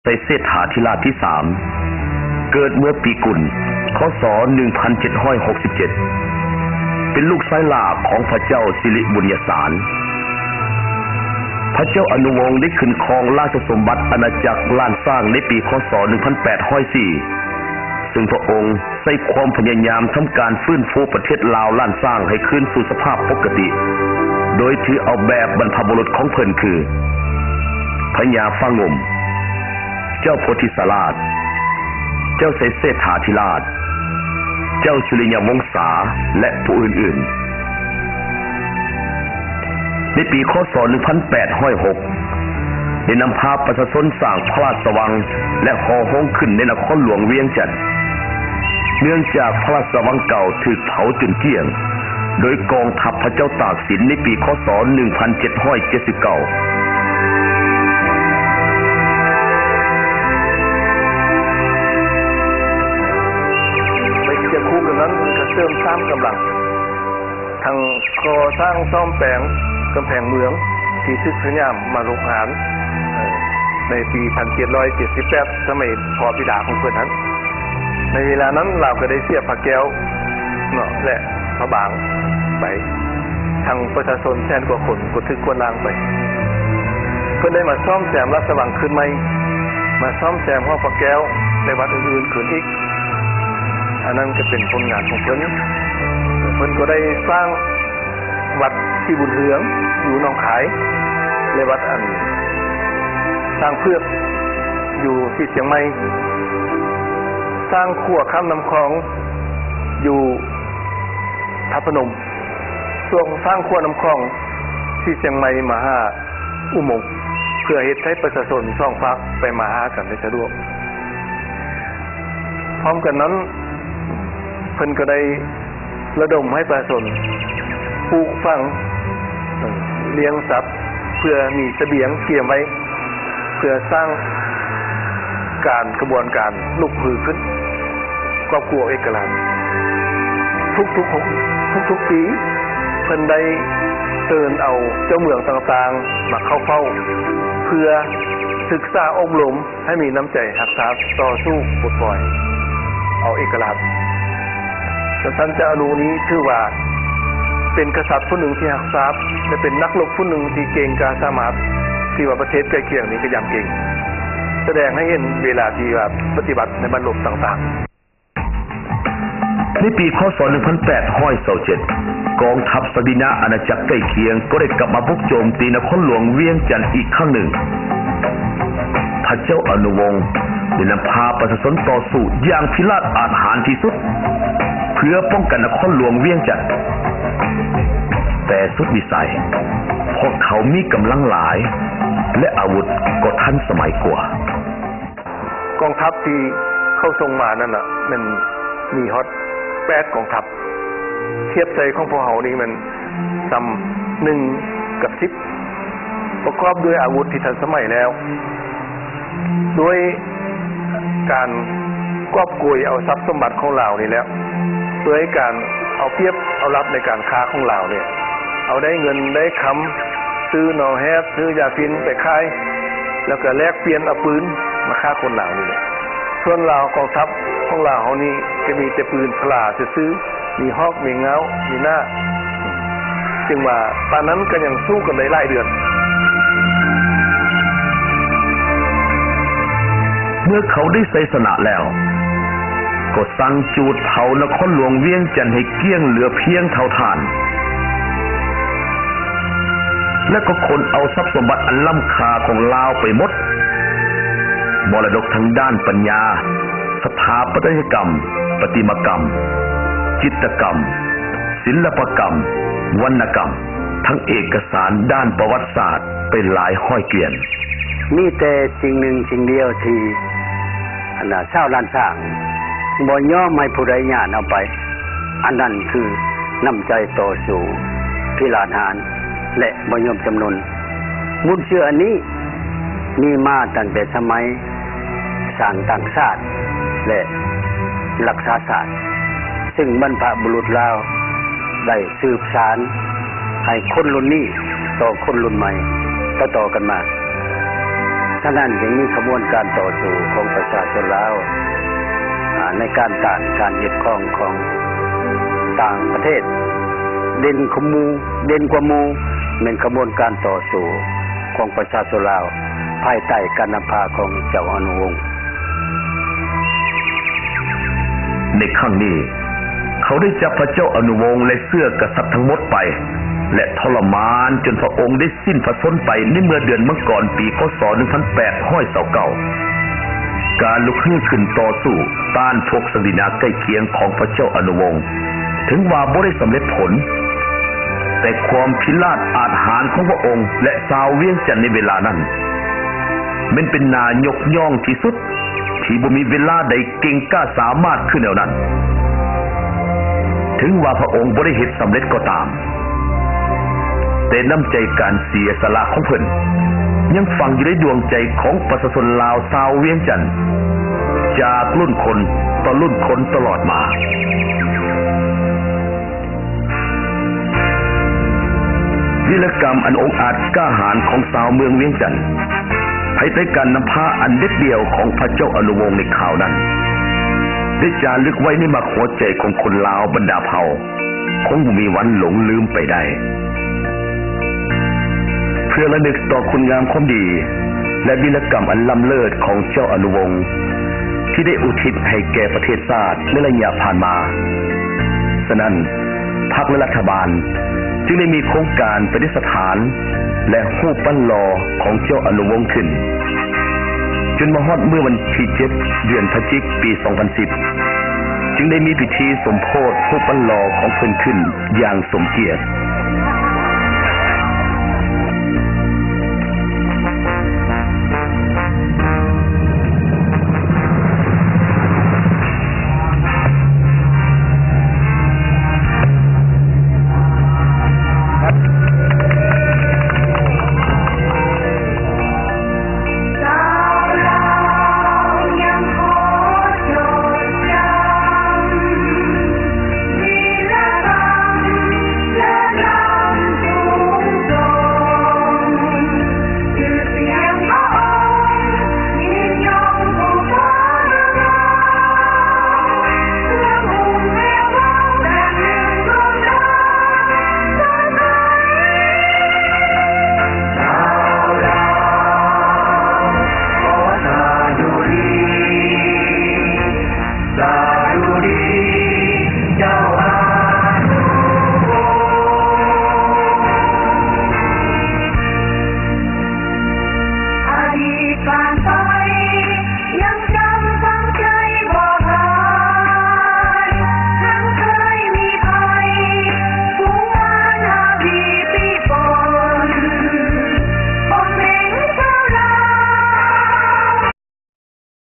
ໄຊເສດຖາທິລາດທີສາມ ເກີດເມື່ອປີກຸນ ຄ.ສ. ໜຶ່ງພັນເຈັດຮ້ອຍຫົກສິບເຈັດ ເປັນລູກຊາຍຫຼ້າຂອງພະເຈົ້າສິລິບຸນຍະສານ. ພະເຈົ້າອະນຸວົງໄດ້ຂຶ້ນຄອງລາຊະສົມບັດອານາຈັກລ້ານຊ້າງໃນປີ ຄ.ສ. ໜຶ່ງພັນແປດຮ້ອຍສີ່ ຊຶ່ງພະອົງ ໃຊ້ຄວາມພະຍາຍາມທຳການຟື້ນຟູປະເທດລາວລ້ານຊ້າງໃຫ້ຄືນສູ່ສະພາບປົກກະຕິ ໂດຍຖືເອົາແບບບັນພະບຸລຸດຂອງເພິ່ນຄື ພະຍາຟ້າງຸ່ມ, ເຈົ້າໂພທິສາລາດ, ເຈົ້າໄຊເສດຖາທິລາດ, ເຈົ້າສຸລິຍະວົງສາ ແລະ ຜູ້ອື່ນໆ. ໃນປີ ຄ.ສ. ໜຶ່ງພັນແປດຮ້ອຍຫົກ ໄດ້ນຳພາປະຊາຊົນສ້າງພະລາຊະວັງ ແລະ ຫໍໂຮງຂຶ້ນໃນນະຄອນຫຼວງວຽງຈັນ. ເນື່ອງຈາກພະລາຊະວັງເກົ່າຖືກເຜົາຈົນກ້ຽງ ໂດຍກອງທັບພະເຈົ້າຕາກສິນໃນປີ ຄ.ສ. ໜຶ່ງພັນເຈັດຮ້ອຍເຈັດສິບເກົ້າ. ໄປຄຽງຄູ່ກັນນັ້ນ ກໍເສີມສາມກຳລັງ ທັງກໍ່ສ້າງສ້ອມແປງກຳແພງເມືອງທີ່ຖືກສະຫຍາມມາລຸກຮານ ເອີ ໃນປີພັນເຈັດຮ້ອຍເຈັດສິບແປດ ສະໄໝພໍ່ບິດາຂອງເພິ່ນຫັ້ນ. ໃນເວລານັ້ນລາວກໍໄດ້ເສຍພະແກ້ວເນາະ ແລະ ພະບາງໄປ ທັງປະຊາຊົນແສນກວ່າຄົນກໍຖືກກວາດລ້າງໄປ. ເພິ່ນໄດ້ມາສ້ອມແຊມລາຊະວັງຄືນໃໝ່, ມາສ້ອມແຊມຫໍພະແກ້ວ ແລະ ວັດອື່ນໆຄືນອີກ. ອັນນັ້ນກໍເປັນຜົນງານຂອງເພິ່ນ. ເພິ່ນກໍໄດ້ສ້າງວັດສີບຸນເຮືອງຢູ່ໜອງຄາຍ ແລະ ວັດອັນຊ້າງເຜືອກຢູ່ສີຊຽງໃໝ່, ສ້າງຂົວຂ້າມນ້ຳຂອງຢູ່ທາດພະນົມ, ຊ່ວງສ້າງຂົວນ້ຳຂອງສີຊຽງໃໝ່ມາຫາອຸມົງ ເພື່ອເຮັດໃຫ້ປະຊາຊົນສອງຟາກໄປມາຫາກັນໄດ້ສະດວກ. ພ້ອມກັນນັ້ນ ເພິ່ນກໍໄດ້ລະດົມໃຫ້ປະຊາຊົນປູກຝັງ, ລ້ຽງສັດ ເພື່ອມີສະບຽງກຽມໄວ້ ເພື່ອສ້າງການຂະບວນການລຸກຮືຂຶ້ນ ກອບກູ້ເອກະລາດ. ທຸກໆ ທຸກໆປີ ເພິ່ນໄດ້ເຊີນເອົາເຈົ້າເມືອງຕ່າງໆມາເຂົ້າເຝົ້າ ເພື່ອສຶກສາອົບຮົມ ໃຫ້ມີນ້ຳໃຈຮັກຊາດຕໍ່ສູ້ປົດປ່ອຍເອົາເອກະລາດ. ສັນຊານຈາອະນຸນີ້ຖືວ່າເປັນກະສັດຜູ້ໜຶ່ງທີ່ຮັກຊາດ ແລະ ເປັນນັກລົບຜູ້ໜຶ່ງທີ່ເກັ່ງກ້າສາມາດ ທີ່ວ່າປະເທດໃກ້ຄຽງນີ້ກໍຢຳເກັ່ງ ສະແດງໃຫ້ເຫັນເວລາທີ່ວ່າປະຕິບັດໃນບັ້ນລົບຕ່າງໆ. ໃນປີ ຄ.ສ. ໜຶ່ງພັນແປດຮ້ອຍຊາວເຈັດ ກອງທັບສັກດິນາອານາຈັກໃກ້ຄຽງກໍໄດ້ກັບມາບຸກໂຈມຕີນະຄອນຫຼວງວຽງຈັນອີກຄັ້ງໜຶ່ງ. ພະເຈົ້າອະນຸວົງໄດ້ນຳພາປະຊາຊົນຕໍ່ສູ້ຢ່າງພິລາດອາດຫານທີ່ສຸດ ເພື່ອປ້ອງກັນນະຄອນຫຼວງວຽງຈັນ, ແຕ່ສຸດວິໄສ ພວກເຂົາມີກຳລັງຫຼາຍ ແລະ ອາວຸດກໍທັນສະໄໝກວ່າ. ກອງທັບທີ່ເຂົາສົ່ງມານັ້ນນະ ແມ່ນມີຮອດແປດກອງທັບ, ທຽບໃສ່ຂອງພວກເຮົານີ້ແມ່ນສ່ຳໜຶ່ງກັບສິບ, ປະກອບດ້ວຍອາວຸດທີ່ທັນສະໄໝແລ້ວ, ດ້ວຍການກອບໂກຍເອົາຊັບສົມບັດຂອງລາວນີ້ແຫຼະ, ດ້ວຍການເອົາປຽບເອົາລັດໃນການຄ້າຂອງລາວນີ້, ເອົາໄດ້ເງິນໄດ້ຄຳ ຊື້ໜໍ່ແຮດ ຊື້ຢາຟິນໄປຂາຍ ແລ້ວກໍແລກປ່ຽນເອົາປືນມາຂ້າຄົນລາວນີ້ແຫຼະ. ສ່ວນລາວ ກອງທັບຂອງລາວເຮົານີ້ກໍມີແຕ່ປືນພະລາຊື່ໆ, ມີຫອກ ມີງ່າວ ມີໜ້າ, ຈຶ່ງວ່າປານນັ້ນກໍຍັງສູ້ກັນໄດ້ຫຼາຍເດືອນ. ເມື່ອເຂົາໄດ້ໄຊຊະນະແລ້ວ ກໍສັ່ງຈູດເຜົານະຄອນຫຼວງວຽງຈັນໃຫ້ກ້ຽງເຫຼືອພຽງເທົ່າຖ່ານ ແລະ ກໍຂົນເອົາຊັບສົມບັດອັນລ້ຳຄ່າຂອງລາວໄປໝົດ, ມໍລະດົກທາງດ້ານປັນຍາ, ສະຖາປັດຕະຍະກຳ, ປະຕິມາກຳ, ຈິດຕະກຳ, ສິນລະປະກຳ, ວັນນະກຳ, ທັງເອກະສານດ້ານປະຫວັດສາດໄປຫຼາຍຮ້ອຍກ້ຽນ. ມີແຕ່ສິ່ງໜຶ່ງສິ່ງດຽວທີ່ ອັນນ່າ ຊາວລ້ານຊ້າງບໍ່ຍອມໃຫ້ຜູ້ໃດຍາດເອົາໄປ, ອັນນັ້ນຄືນ້ຳໃຈຕໍ່ສູ້ທີ່ຫຼາດຫານ ແລະ ບໍ່ຍອມຈຳນົນ. ມູນເຊື້ອອັນນີ້ມີມາຕັ້ງແຕ່ສະໄໝສ້າງຕັ້ງຊາດ ແລະ ລັກສາຊາດ, ຊຶ່ງບັນພະບຸລຸດລາວໄດ້ສືບສານໃຫ້ຄົນລຸ້ນນີ້ຕໍ່ຄົນລຸ້ນໃໝ່ຕໍ່ໆກັນມາ. ສະນັ້ນຈຶ່ງມີຂະບວນການຕໍ່ສູ້ຂອງປະຊາຊົນລາວ ອາ ໃນການຕ້ານການຍຶດຄອງຂອງຕ່າງປະເທດ. ເດັ່ນຂະໝູ່ ເດັ່ນກວ່າໝູ່ ແມ່ນຂະບວນການຕໍ່ສູ້ຂອງປະຊາຊົນລາວ ພາຍໃຕ້ການນຳພາຂອງເຈົ້າອະນຸວົງ. ໃນຄັ້ງນີ້ ເຂົາໄດ້ຈັບພະເຈົ້າອະນຸວົງ ແລະ ເຊື້ອກະສັດທັງໝົດໄປ ແລະ ທໍລະມານຈົນພະອົງໄດ້ສິ້ນພະຊົນໄປໃນເມື່ອເດືອນມັງກອນ ປີ ຄ.ສ. ໜຶ່ງພັນແປດຮ້ອຍຊາວເກົ້າ. ການລຸກຮືຂຶ້ນຕໍ່ສູ້ຕ້ານພວກສັກດິນາໃກ້ຄຽງຂອງພະເຈົ້າອະນຸວົງ ເຖິງວ່າບໍ່ໄດ້ສຳເລັດຜົນ, ແຕ່ຄວາມພິລາດອາດຫານຂອງພະອົງ ແລະ ຊາວວຽງຈັນໃນເວລານັ້ນ ແມ່ນເປັນໜ້າຍົກຍ້ອງທີ່ສຸດ ທີ່ບໍ່ມີເວລາໃດເກັ່ງກ້າສາມາດຄືແນວນັ້ນ. ເຖິງວ່າພະອົງບໍ່ໄດ້ເຮັດສຳເລັດກໍຕາມ, ແຕ່ນ້ຳໃຈການເສຍສະຫຼະຂອງເພິ່ນ ຍັງຝັງຢູ່ໃນດວງໃຈຂອງປະຊາຊົນລາວຊາວວຽງຈັນ ຈາກລຸ້ນຄົນຕໍ່ລຸ້ນຄົນຕະຫຼອດມາ. ວິລະກຳອັນອົງອາດກ້າຫານຂອງຊາວເມືອງວຽງຈັນ ພາຍໃຕ້ການນຳພາອັນເດັດດ່ຽວຂອງພະເຈົ້າອະນຸວົງໃນຄາວນັ້ນ ໄດ້ຈາລຶກໄວ້ໃນໝາກຫົວໃຈຂອງຄົນລາວບັນດາເຜົ່າ ຄົງບໍ່ມີວັນຫຼົງລືມໄປໄດ້. ເພື່ອລະນຶກຕໍ່ຄຸນງາມຄວາມດີ ແລະ ວິລະກຳອັນລ້ຳເລີດຂອງເຈົ້າອະນຸວົງ ທີ່ໄດ້ອຸທິດໃຫ້ແກ່ປະເທດຊາດໃນໄລຍະຜ່ານມາ. ສະນັ້ນ, ພັກ ແລະ ລັດຖະບານຈຶ່ງໄດ້ມີໂຄງການປະດິດສະຖານ ແລະ ຮູບປັ້ນຫຼໍ່ຂອງເຈົ້າອະນຸວົງຂຶ້ນ, ຈົນມາຮອດມື້ວັນທີເຈັດ ເດືອນພະຈິກ ປີສອງພັນສິບ ຈຶ່ງໄດ້ມີພິທີສົມໂພດຮູບປັ້ນຫຼໍ່ຂອງເພິ່ນຂຶ້ນຢ່າງສົມກຽດ.